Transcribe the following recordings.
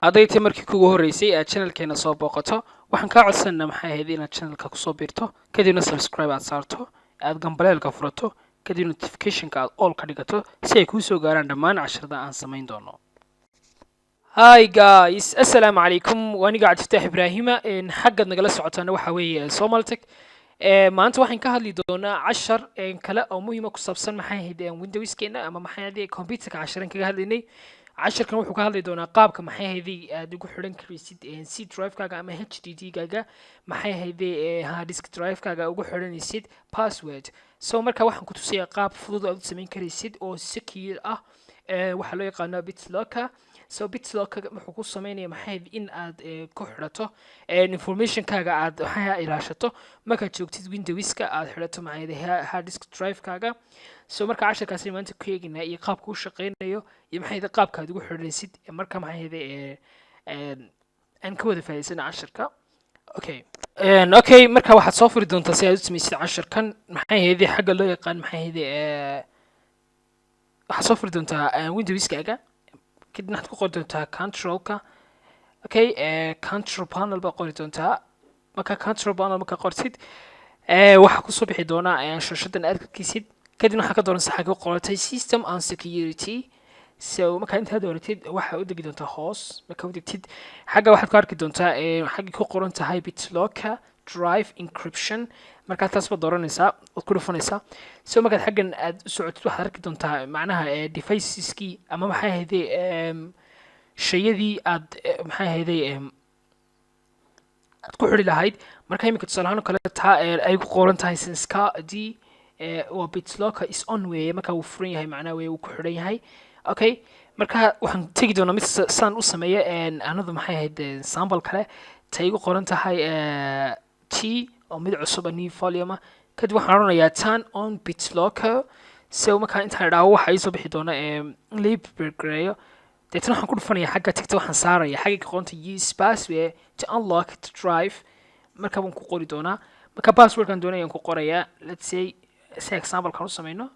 Hadday tay markii kugu horreysay aad channelkeena soo booqato, waxaan kaa codsanaa, maxay ahayd, inaad channelka kusoo biirto, kadibna subscribe aad saarto, aad gambaleelka furato, kadib notificationka aad all ka dhigato si ay kuu soo gaaraan dhammaan casharada aan samayn doono. Hi guys, assalaamu calaykum. Waa aniga Cabdifataax Ibraahima. Xaggaad nagala socotaana waxaa weeye Somaltech. Maanta waxaan ka hadli doonaa cashar kale oo muhiima ku saabsan, maxay ahayd, Windowskeena ama, maxay ahayd, computerka. Casharan kaga hadlaynay, casharkan wuxuu ka hadli doonaa qaabka, maxay ahayd, aad ugu xidhan karaysid C drive-kaaga ama HDD gaaga, maxay ahayd, hard disk drive-kaaga ugu xidhanaysid password. So marka waxaan ku tusayaa qaab fudud aad u samayn karaysid oo secure ah. Waxaa loo yaqaano BitLocker. So BitLocker wuxuu ku sameynaya, maxay ahayd, in aad ku xidhato informationkaaga, aad waxaa ilaashato markaad joogtid Windowska, aad xidhato, maxay ahayd, hard disk drive-kaaga. So marka casharkaasi maanta ku eegaynaa iyo qaabka u shaqeynayo iyo, maxay ahayd, qaabka aad ugu xidhanaysid. Marka, maxay ahayd, aan ka wada faa'iidaysana casharka. Okay, marka waxaad soo furi doontaa, si aad u samaysid casharkan, maxay ahayd, xagga loo yaqaan, maxay ahayd, waxaad soo furi doontaa Windowskaaga, kadibna waxaad ku qori doontaa controlka. Okay, control panel baad qori doontaa. Marka control panel markaa qortid, waxaa kusoo bixi doonaa shaashadan aad arkaysid. Kadibna waxaa ka dooranaysaa xagga qoratay System and Security. So markaa intaad dooratid, waxaa u degi doontaa hoos. Markaa u degtid, xagga waxaad ku arki doontaa xaggay ku qoran tahay BitLocker Drive Encryption. Markaa taas baad dooranaysaa, waad ku dhufanaysaa. So markaad xaggan aad u socotid, waxaad arki doontaa macnaha deviceskii ama, maxay ahayday, shayadii aad maxay ahayday, aad ku xidhi lahayd. Marka imika tusaale ahaan oo kale, taa ay ku qoran tahay Senska D waa BitLocker is on weeye. Marka wuu furan yahay, macnaha weye wuu ku xidhan yahay. Okay, marka waxaan tegi doonaa mid saan u sameeya anadu, maxay ahayd, sample kale, tay igu qoran tahay T oo mid cusub, new volume. Kadib waxaan odhanayaa turn on BitLocker. So markaa intaan idhaaho, waxa iisoo bixi doona in lai gareeyo. Deetana waxaan ku dhufanaya xagga tigta, waxaan saaraya xagga qoonta use password to unlock the drive. Marka baan ku qori doonaa. Marka passwordkan doonayaan ku qorayaa. Let's say, si example-kan u sameyno,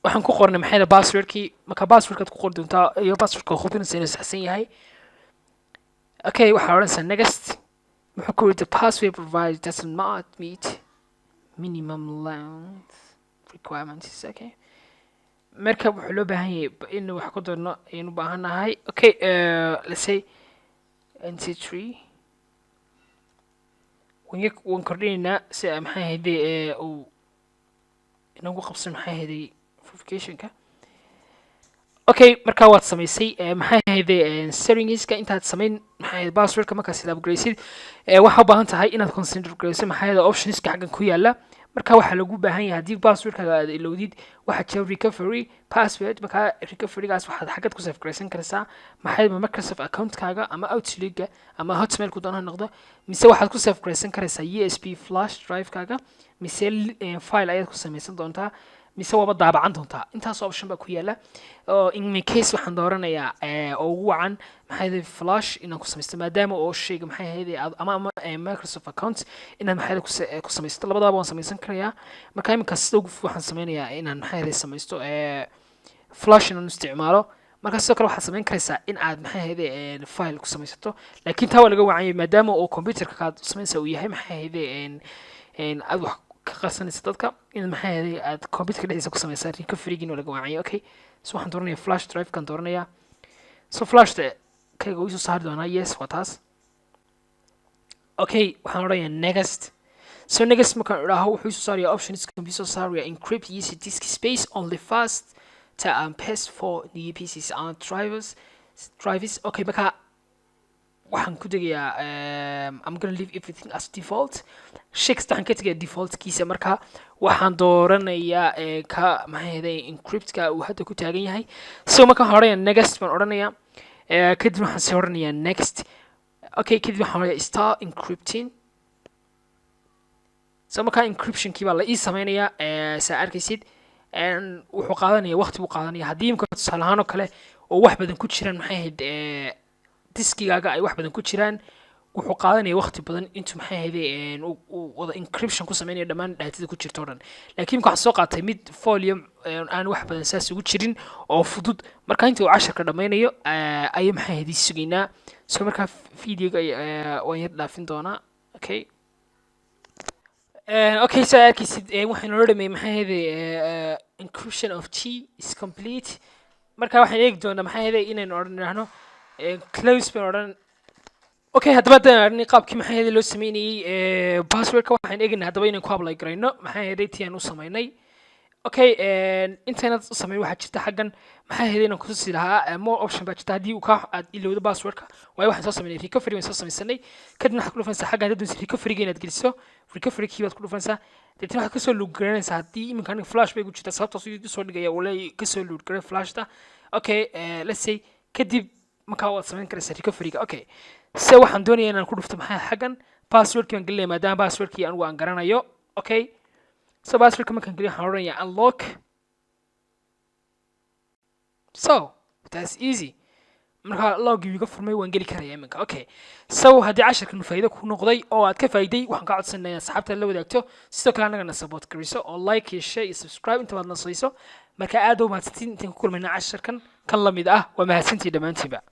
waxaan ku qornay, maxay, passwordkii. Marka passwordkaad ku qori doontaa iyo passwordka hubinaysa inuu saxsan yahay. Okay, waxaa odhanaysaa next. Muxuu ku yidhi? The password provided does not meet minimum length requirements. Okay, marka wuxuu loo baahan yahay in wax ku darno ayaynu u baahan nahay. Okay, let's say nt3. Waan kordhinaynaa si ay, maxay ahayday, uu inagu qabsan, maxay ahayday, verificationka. Okay, marka waad samaysay, maxay ahayday, settingska intaad samayn, maxay ahayd, passwordka markaad set up garaysid, waxaa u baahan tahay inaad consider garayso, maxay ahayd, optionska xaggan ku yaala. Marka waxaa lagu baahan yahay, haddii passwordkaaga aad ilowdid, waxaa jira recovery password. Marka recoverygaas waxaad xaggad ku save garaysan karaysaa, maxay, Microsoft accountkaaga ama Outlookga ama Hotmail ku doona ha noqdo, mise waxaad ku save garaysan karaysaa USB flash drive-kaaga, mise file ayaad ku samaysan doontaa, mise waaba daabacan doontaa. Intaas option baa ku yaala. Oo in my case waxaan dooranayaa oo ugu wacan, maxay ahayd, flash inaan ku samaysto, maadaama oo shayga, maxay ahayd, ama Microsoft account inaad, maxay ahayd, ku samaysto. Labadaba waan samaysan karayaa. Marka iminka sida ugu fudud waxaan sameynayaa inaan, maxay ahayd, samaysto flash inaan isticmaalo. Marka sidoo kale waxaad samayn karaysaa in aad, maxay ahayd, file ku samaysato, laakiin taa waa laga wacan yahay, maadaama oo computerka kaad samaynaysa uu yahay, maxay ahayd, aad wax ka qarsanaysa dadka, in, maxay ahayd, aad computerka dhexdiisa ku samaysaa recovery-giin waa laga wacan yahay. Okay, so waxaan dooranaya flash drive kan dooranayaa. So flash kayga uu isoo saari doonaa. Yes, waa taas. Okay, waxaan odhanayaa next. So next markaan idhaaho, wuxuu isoo saarayaa options kan soo saaraya: encrypt use disk space only fast to and best for new PCs and drivers. Okay, marka waxaan ku degayaa I'm gonna leave everything as default. Shay kasta waxaan ka tegayaa defaultkiisa. Marka waxaan dooranayaa ka, maxay ahayd, encryptka uu hadda ku taagan yahay. So marka waxaan odhanayaa next baan odhanayaa. Kadib waxaan sii odhanayaa next. Okay, kadib waxaan odhanayaa start encrypting. So markaa encryptionkii baa la ii sameynayaa. Saa arkaysid, wuxuu qaadanaya waqti buu qaadanaya. Haddii imka tusaale ahaan oo kale oo wax badan ku jiraan, maxay ahayd, diskigaaga ay wax badan ku jiraan, Wuxuu qaadanaya waqti badan intuu, maxay ahayde, uu wada encryption ku sameynayo dhammaan datada ku jirta o dhan. Laakiin imika waxaan soo qaatay mid volume aan wax badan saas ugu jirin oo fudud. Marka inta uu casharka dhammaynayo ayay, maxay ahayde, sugaynaa. So markaa videoga waan yar dhaafin doonaa. Okay, so arkaysid, waxaan noo dhameeyey, maxay ahayde, encryption of G is complete. Marka waxaan eegi doonaa, maxay ahayde, inaynu odhan idhaahno close baan odhan. Okay, haddaba haddaan aragnay qaabkii, maxay ahayde, loo sameynayey passwordka, waxaan eegaynaa haddaba inaan ku apply garayno, maxay ahayde, tii aan u sameynay. Okay, intaynad u sameyn, waxaa jirta xaggan, maxay ahayd, inaan kutusi lahaa more option baa jirta haddii uu ka aad ilowdo passwordka. Waayo, waxaan soo sameynay recovery, waan soo sameysanay. Kadibna waxaad ku dhufanaysaa xaggan haddaad doonaysid recoveryga inaad geliso, recovery key baad ku dhufanaysaa. Deetna waxaad kasoo load garanaysaa. Haddii iminka aniga flash bay ku jirtaa, sababtaas uu soo dhigaya, uu leeyahay kasoo load garay flashta. Okay, let's say kadib markaa waad samayn karaysaa recoveryga. Okay, se waxaan doonaya inaan ku dhufto, maxay, xaggan passwordkii baan gelinaya, maadaama passwordkii anigu aan garanayo. Okay, so passwordka markaan geliyo, waxaan odhanayaa unlock. So that's easy. Marka lockgii iga furmay, waan geli karaya iminka. Okay, so haddii casharkan faa'iido ku noqday oo aad ka faa'iiday, waxaan kaa codsanaya inaad asxaabta la wadaagto. Sidoo kale annagana support gariso oo like iyo share iyo subscribe inta baad na siiso. Marka aad u mahadsantiin. Intaan ku kulmayna casharkan kan la mid ah, waa mahadsantii dhammaantiinba.